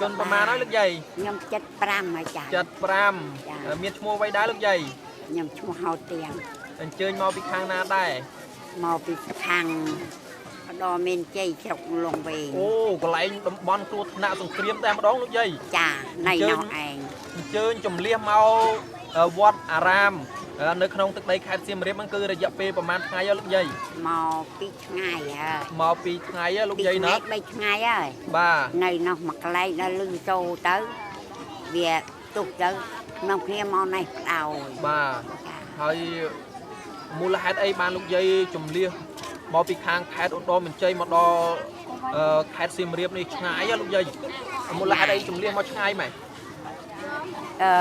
ជនប្រមាណហើយលោកយាយ ខ្ញុំ75ហើយចា 75មានឈ្មោះអ្វីដែរលោកយាយ ខ្ញុំឈ្មោះហៅទៀង អញ្ជើញមកពីខាងណាដែរ មកពីខាងឧត្តរមានជ័យស្រុកលងវែង អូកន្លែងតំបន់គ្រោះថ្នាក់សង្គ្រាមតែម្ដងលោកយាយ ចានៅនោះឯង អញ្ជើញជំលះមកវត្តអារាមនៅក្នុងទឹកដីខេត្តសៀមរាបហ្នឹងគឺរយៈពេលប្រហែលថ្ងៃហើយលោកយាយ មកពីថ្ងៃហើយ មកពីថ្ងៃហើយលោកយាយណា ពី3ថ្ងៃហើយ បាទ នៅនោះមកកន្លែងដល់លឺសូទៅវាទុកទៅក្នុងគ្នាមកនេះផ្ដោយ បាទ ចា ហើយមូលហេតុអីបានលោកយាយជំលះមកពីខាងខេត្តឧត្តរមានជ័យមកដល់ខេត្តសៀមរាបនេះឆ្ងាយហ៎លោកយាយមូលហេតុអីជំលះមកឆ្ងាយម៉េច អឺ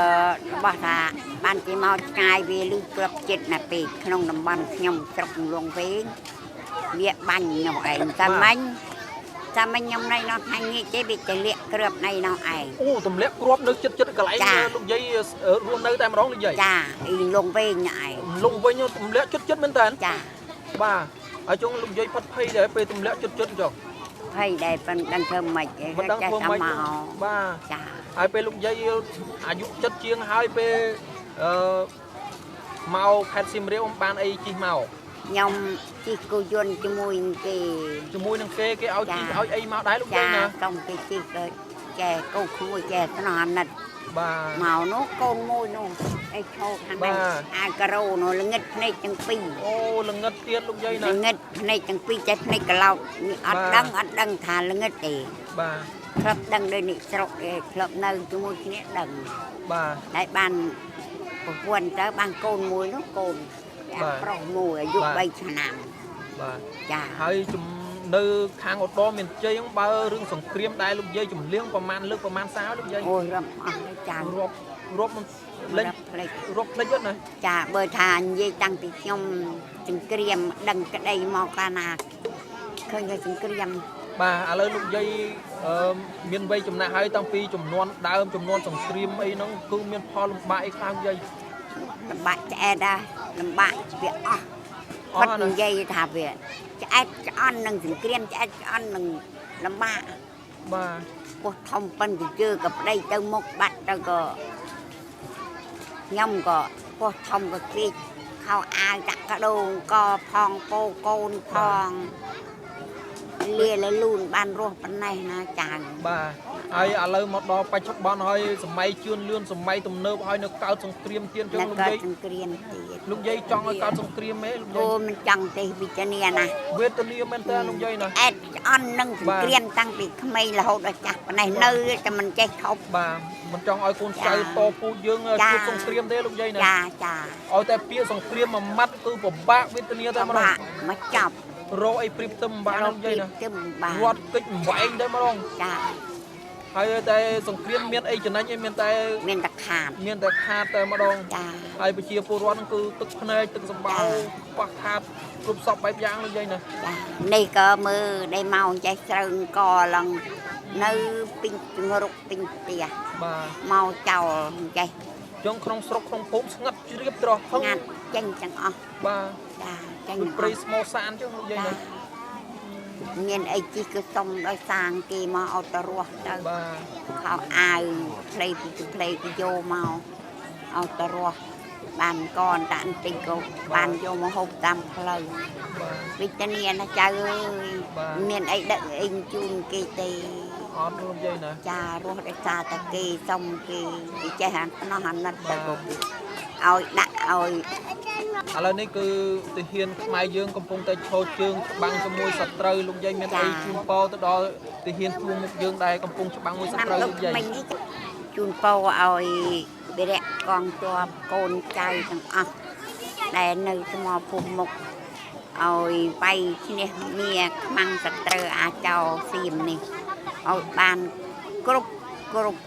របស់ថាបានគេមកឆ្ងាយវាលឺក្របចិត្តណាស់ពេកក្នុងតំបន់ខ្ញុំស្រុកលងវែងវាបាញ់នោះឯងតែមិញតែមិញខ្ញុំនៅនោះថ្ងៃងាកទេវាទៅលាក់ក្របនៅនោះឯង អូទម្លាក់គ្រាប់នៅចិត្តចិត្តកន្លែង ចា លោកយាយរស់នៅតែម្ដងលោកយាយ ចាអ៊ីលងវែងនោះឯង លងវិញទម្លាក់ចិត្តចិត្តមែនតើ ចា បាទហើយចុងលោកយាយផិតភ័យដែរពេលទម្លាក់ចិត្តចិត្តចុះ ភ័យដែរប៉ុនដឹងធ្វើម៉េចឯង មិនដឹង ចេះ ធ្វើម៉េច តែមក បាទ ចា ហើយពេលលោកយាយអាយុចិត្តជាងហើយពេលអឺមកខេត្តសៀមរាបបានអីជិះមក ខ្ញុំជិះគោយន្តជាមួយនឹងគេ ជាមួយនឹងគេគេឲ្យ ចា ជិះឲ្យអីមកដែរលោក ចា យាយណា កុំគេជិះក៏ចែកូនក្មួយចែស្នងអាណិត បាទ មកនោះកូនមួយនោះអីឈោខាង បា នេះ ទ អាវការ៉ូនោះល្ងិតភ្នែកទាំងពីរ អូល្ងឹតទៀតលោកយាយណា ល្ងិតភ្នែកទាំងពីរចេះភ្នែកក្លោកនេះអត់ បាទ ដឹងអត់ដឹងថាល្ងិតទេ បាទ ធ្លាប់ដឹងដូចនេះស្រុកទេធ្លាប់នៅជាមួយគ្នាដឹង បាទ តែបានប្រពន្ធទៅបានកូនមួយនោះកូនចា បាទ ប្រុសមួយអាយុ បាទ 3ឆ្នាំ បាទ ចា ហើយជំនៅខាងឧត្តរមានជ័យហ្នឹងបើរឿងសង្គ្រាមដែរលោកយាយជំលៀងប្រមាណលើកប្រមាណសារលោកយាយ អូយរាប់អស់ហើយចា រាប់រាប់មិនលេង រាប់ភ្លេច រាប់ភ្លេចអត់ណា ចាបើថានិយាយតាំងពីខ្ញុំសង្គ្រាមដឹងក្តីមកកាលណាឃើញតែសង្គ្រាម បាទឥឡូវលោកយាយអឺមានវ័យចំណាស់ហើយតាំងពីចំនួនដើមចំនួនសង្គ្រាមអីហ្នឹងគឺមានផលលំបាកអីខ្លាំងយាយ លំបាកឆ្អែតដែរលំបាកវាអស់ អស់ណា គាត់និយាយថាវាឆ្អែតឆ្អន់នឹងសង្គ្រាមឆ្អែតឆ្អន់នឹងលំបាក បាទ ពោះធំប៉ិនទៅជើក៏ប្តីទៅមុខបាត់ទៅក៏ខ្ញុំក៏ពោះធំក៏គ្រីកខោអាវដាក់កដូងកផងពោកូនផងលាលលូនបានរស់ប៉ុណ្ណេះណាចៅ បាទហើយឥឡូវមកដល់បច្ចុប្បន្នហើយសម័យជឿនលឿនសម័យទំនើបហើយនៅកើតសង្គ្រាមទៀតចឹង នៅកើត លោកយាយ សង្គ្រាមទៀត លោកយាយចង់ឲ្យកើតសង្គ្រាមទេលោកយា អូ យ មិនចង់ទេវិចានាណា វេទនាមែនតើលោកយាយណា អែតឆ្អន់នឹងសង្គ្រាមតាំងពីក្មេងរហូតដល់ចាស់ប៉ុណ្ណេះនៅតែមិនចេះឈប់ បាទមិនចង់ឲ្យកូនចៅតពូជយើង ចា ជួបសង្គ្រាមទេលោកយាយណា ចាចា ឲ្យតែពាក្យសង្គ្រាមមួយម៉ាត់គឺពិបាកវេទនាតែម្ដង បាក់មកចាប់ រកអីប្រៀបផ្ទឹមមិនបានលោកយាយណា ទឹមបាន រត់កិច្ចមិនវែងតែម្ដង ចា ហើយតែសង្គ្រាមមានអីចំណេញអីមានតែ មានតែខាត មានតែខាតតែម្ដង ចា ហើយប្រជាពលរដ្ឋហ្នឹងគឺទឹកភ្នែកទឹកសម្បោខ្វះខាតគ្រប់សពបែបយ៉ាងលោកយាយណា ចានេះក៏មើលដែលមកចេះស្រូវកឡើងនៅពេញជង្រុកពេញផ្ទះ បាទ មកចោលចេះ ចុងក្នុងស្រុកក្នុងភូមិស្ងាត់ជ្រាបត្រហឹង ងាត់ចេញទាំងអស់ បាទ ចាចេញ ដូច ទាំងអស់ ព្រៃស្មោសានចឹងលោកយាយ ចា ណា មានអីជីក៏សុំដោយសាងគេមកឲ្យទៅរស់ទៅ បាទ ខោអាវផ្លេពីផ្លេគេយកមកឲ្យទៅរស់បានកនតាក់បន្តិចក៏បានយកមកហូបតាមផ្លូវ បាទ វិធានាណាចៅអើយ បាទ មានអីដឹកអីជូនគេទេ អត់លោកយាយណា ចារស់ដោយសារតែគេសុំគេគេចេះអាខ្នោះអាណិតទៅ បាទ ក៏គេឲ្យដាក់ឲ្យ ឥឡូវនេះគឺទាហានខ្មែរយើងកំពុងតែឈរជើងច្បាំងជាមួយសត្រូវលោកយាយមានអីជូនពរទៅដល់ទាហានជួរមុខយើងដែរកំពុងច្បាំងមួយស ឆ្នាំលោក ត្រូវលោកយាយ មិញនេះជូនពរឲ្យវិរៈកងទ័ពកូនចៅទាំងអស់ដែលនៅសមរភូមិមុខឲ្យវាយឈ្នះមាខ្មាំងសត្រូវអាចោសៀមនេះឲ្យបានគ្រប់គ្រប់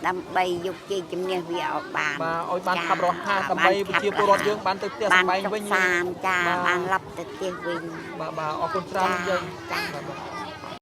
ដើម្បីយកជ័យជំនះវាឲ្យបាន បាទឲ្យបានឆាប់រហ័សដើម្បីប្រជាពលរដ្ឋយើងបានទៅផ្ទះ បាន សម្បែងវិញ សុខសាន្តចា បាទ បានឡប់ទៅផ្ទះវិញ បាទបាទអរគុណច្រើនលោកយាយ ចា បាទបាទ